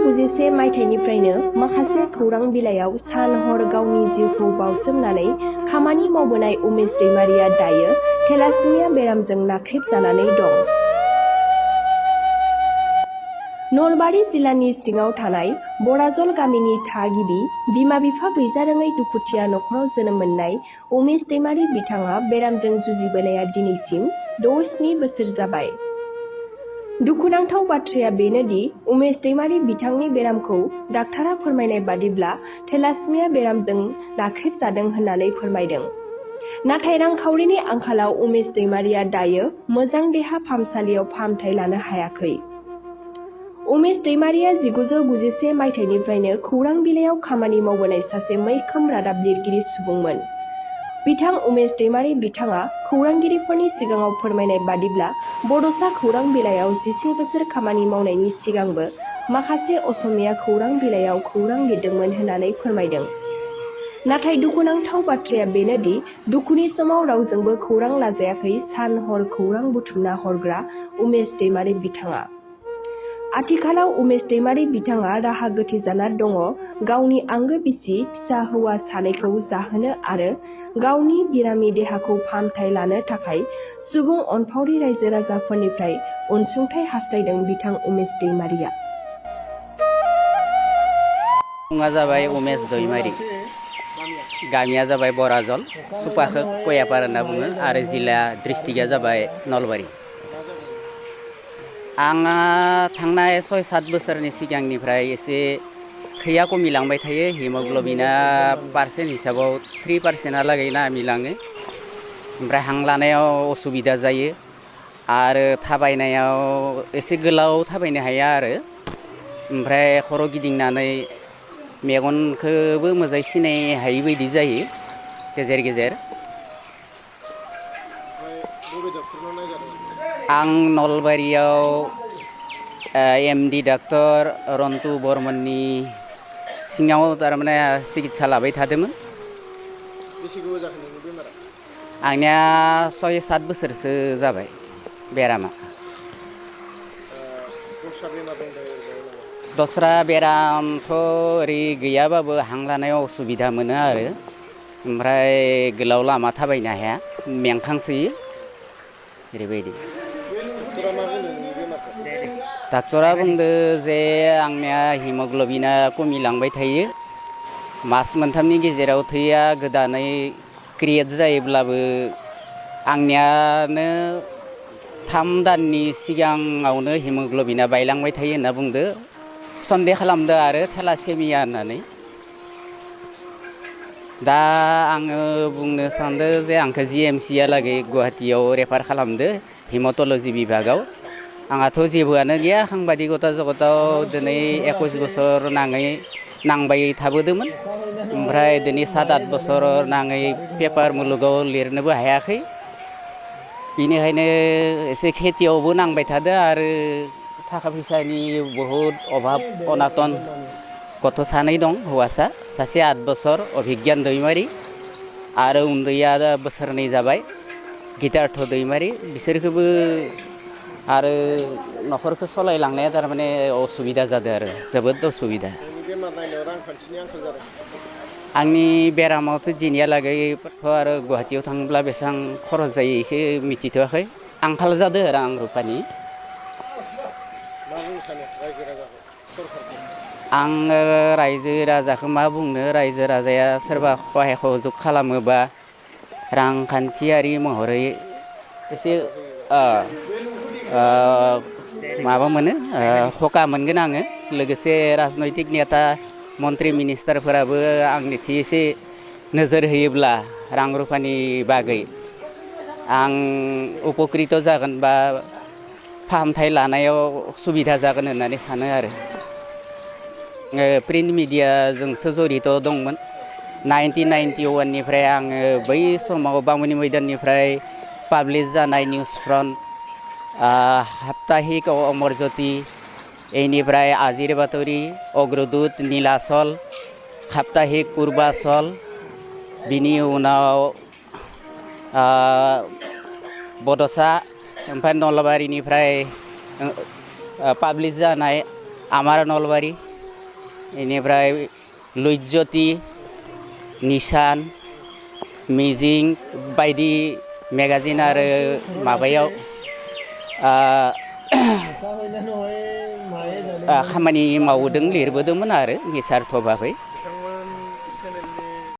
1991 मायथाइनिफ्रायनो माखासे खौरां बिलाइयाव सान हर गावनि जिउखौ बावसोमनानै खामानि मावबोनाय उमेश दैमारिया दायो थेलासेमिया बेरामजों नाख्रेबजानानै दं। नलबारि जिल्लानि सिङाव थानाय बराजल गामिनि थागिबि बिमा-बिफा गैजारोङै दुखुथिया नखराव जोनोम मोननाय उमेश दैमारि बिथाङा बेरामजों जुजिबोनाया दिनैसिम 6-7 बोसोर जाबाय। दुखुनांथाव बाथ्राया बेनोदि उमेश दैमारि बिथांनि बेरामखौ डाक्टारा फोरमायनाय बादिब्ला थेलासेमिया बेरामजों नाख्रेबजादों होननानै फोरमायदों। नाथाय रांखावरिनि आंखालाव उमेश दैमारिया दायो मोजां देहा फाहामसालियाव फाहामथाय लानो हायाखै। उमेश दैमारिया 1991 मायथाइनिफ्रायनो खौरां बिलाइयाव खामानि मावबोनाय सासे मैखोम रादाब लिरगिरि सुबुंमोन। बिथां उमेश दैमारि बिथाङा खौरांगिरिफोरनि सिगाङाव फोरमायनाय बादिब्ला बड'सा खौरां बिलाइयाव 11 बोसोर खामानि मावनायनि सिगांबो माखासे असमिया खौरां बिलाइयाव खौरां लिरदोंमोन होननानै फोरमायदों। नाथाय दुखुनांथाव बाथ्राया बेनोदि दुखुनि समाव रावजोंबो खौरां लाजायाखै सान हर खौरां बुथुमना हरग्रा उमेश दैमारि बिथाङा। आथिखालाव उमेश दैमारि बिथाङा राहा गोथे जाना दङ गावनि आंगो बिसि फिसा हौवा सानैखौ जाहोनो आरो गावनि बेरामि देहाखौ फाहामथाय लानो थाखाय सुबुं अनफावरि रायजो राजाफोरनिफ्राय अनसुंथाइ हास्थायदों बिथां उमेश दैमारिया। मुङा जाबाय उमेश दैमारि, गामिया जाबाय बराजल, सुपाखो कयापार होनना बुङो आरो जिल्ला डिस्ट्रिक्टआ जाबाय नलबारि। आंहा थांनाय 6-7 बोसोरनि सिगांनिफ्राय एसे थैया खमिलांबाय थायो। हिमग्ल'बिना पारसेन्ट हिसाबाव 3% लागै नामिलाङो। ओमफ्राय हां लानायाव असुबिदा जायो आरो थाबायनायाव एसे गोलाव थाबायनो हाया आरो। ओमफ्राय खर' गिदिंनानै मेगनखौबो मोजाङै सिनाय हायि बायदि जायो गेजेर गेजेर। आं नलबारियाव MD डाक्टर रन्टु बर्मननि सिङाव थारमाने सिकित्सा लाबाय थादोंमोन। बेसे गोबाव जाखो नोंनि बेमारा? आंनिया 6-7 बोसोरसो जाबाय बेरामा। दस्रा बेमार दंबायो नामा? दस्रा बेरामथ' ओरै गैयाबाबो हां लानायाव असुबिदा मोनो आरो। ओमफ्राय गोलाव लामा थाबायनो हाया, मेंखांसोयो ओरैबायदि। डाक्टरा बुंदो जे आंनिया हिमग्ल'बिना खमिलांबाय थायो। मास मोनथामनि गेजेराव थैया गोदानै क्रियेट जायोब्लाबो आंनियानो 3 दाननि सिगाङावनो हिमग्ल'बिना बायलांबाय थायो होनना बुंदो। सन्देह खालामदो आरो थेलासेमिया होननानै। दा आङो बुंनो सानदों जे आंखौ GMC-यालागै गुवाहाटियाव रेफार खालामदो हेमाट'लजि बिभागाव। आंहाथ' जेबोआनो गैया, साংবাদিকতা जगताव दिनै 21 बोसोर नांबाय थाबोदोंमोन। ओमफ्राय दिनै 7-8 बोसोर नाङै पेपार मुलुगाव लिरनोबो हायाखै। बेनिखायनो एसे खेथियावबो नांबाय थादो आरो थाखा फैसानि बहुद अभाब अनाटन। गथ' 2 दं, हौवासा सासे 8 बोसोर अभिज्ञान दैमारि आरो उन्दैया बोसोरनै जाबाय गितार्थ दैमारि। बिसोरखौबो आरो न'खरखौ सालायलांनाया थारमाने असुबिदा जादों आरो जोबोद असुबिदा। नोंनि बेमार नायनायाव रांखान्थिनि आंखाल जादों? आंनि बेरामावथ' दिनैहालागैथ' आरो गुवाहाटियाव थाङोब्ला बेसेबां खरस जायो बेखौ मिथिथ'वाखै। आंखाल जादों रां रुफानि। मा बुंनो सानो रायजो राजाखौ, सरकारखौ? आङो रायजो राजाखौ मा बुंनो, रायजो राजाया सोरबा सहाय सहजुग खालामोबा रांखान्थियारि महरै एसे माबा मोनो, सखा मोनगोन आङो। लोगोसे राजनैतिक नेता मन्त्रि मिनिस्टारफोराबो आंनिथि एसे नोजोर होयोब्ला रां रुफानि बागै आं उपकृत जागोन बा फाहामथाय लानायाव सुबिदा जागोन होननानै सानो आरो। प्रिन्ट मिडियाजोंसो जड़ित दंमोन। 1991निफ्राय आङो बै समाव बामुनि मैदाननिफ्राय पाब्लिश जानाय निउस फ्रन्ट, साप्ताहिक अमर ज्योति, बेनिफ्राय आजिर बातरि, अग्रदूत, नीलाचल, साप्ताहिक पुर्बाचल, बिनि उनाव बड'सा, ओमफ्राय नलबारिनिफ्राय पाब्लिश जानाय आमार नलबारि, बेनिफ्राय लुइज्यति निसान मिजिं बायदि मेगाजिन आरो माबायाव खामानि मावदों लिरबोदोंमोन आरो निसार्थ भाबै